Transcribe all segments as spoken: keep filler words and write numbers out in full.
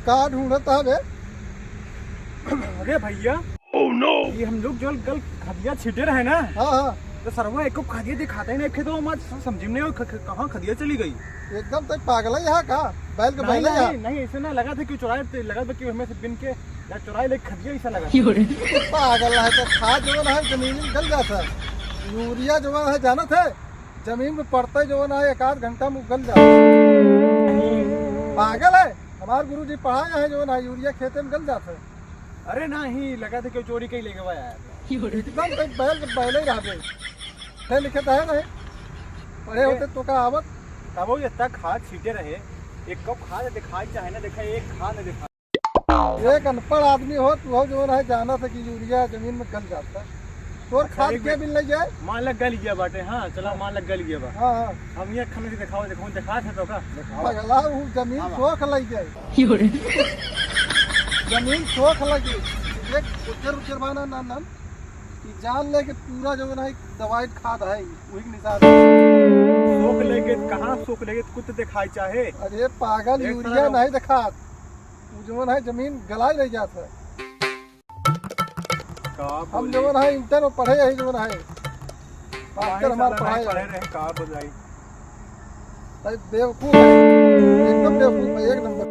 का ढूंढत है बे? अरे भैया, ये हम लोग जो कल खदिया छीटे रहे ना, हाँ, हाँ। तो सरवा एको खदिया दिखाता ही नहीं खेतवा में, समझ में नहीं आयो, ख-, ख-, कहाँ खदिया चली गई? एकदम तक पागल है यहाँ का? बैल के नहीं, बैल है नहीं, यहाँ। नहीं, ऐसे ना लगा था कि चुराए, लगा था कि हमें से बिन के या चुराए ले खदिया, ऐसा लगा। पागल है तो खाद जो है जमीन में गल जाता है, यूरिया जो है जानत है, जमीन में पड़ते जो है एक आध घंटा में गल जाता है। पागल है, हमार गुरुजी पढ़ाया है जो है यूरिया खेते में गल जाता है। अरे नहीं, लगा था क्यों चोरी कहीं ले गवा यार। एकदम तो बैल के बैल ही रह गए। पढ़े लिखे तो है नहीं, पढ़े होते तो का आवत। तब वो इतना खाद छीटे रहे, एक कप खाद दिखाई चाहे ना, देखा एक खाद न दिखा। एक अनपढ़ आदमी हो तू, हो जो है जानत है कि यूरिया जमीन में गल जाता है। तोर अच्छा, खाद एक के मिनट। बिल नहीं जाए? मान लग गल गया बाटे, हाँ, चला मान लग गल गया बा। हाँ, हाँ। हम ये खन से दिखाओ, दिखाओ, दिखा थे तो का? दिखाओ। पगला, वो जमीन हाँ, सोख लग जाए। जमीन सोख लगी। एक उज्जर उज्जर बाना ना, ना, कि जान ले कि पूरा जो है दवाई खाद है, वही के निशान। सोख लेके, कहाँ सोख लेके, कुछ दिखाई चाहे। अरे पागल, एक यूरिया तरह नहीं दिखात। वो जवन है जमीन गलाई रह जात है। का हम बोली? जवन है इंटर में पढ़े यही जवन है। मास्टर हमारे हमार साला पढ़ाए नहीं पढ़े हैं। रहे, का बताई? अरे बेवकूफ है, एकदम बेवकूफ है, एक नंबर।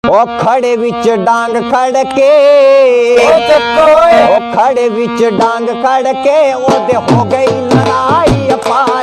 ओ खड़े विच डांग खड़ के, ओ खड़े विच डांग खड़ के, ओ दे हो गई लड़ाई अपार।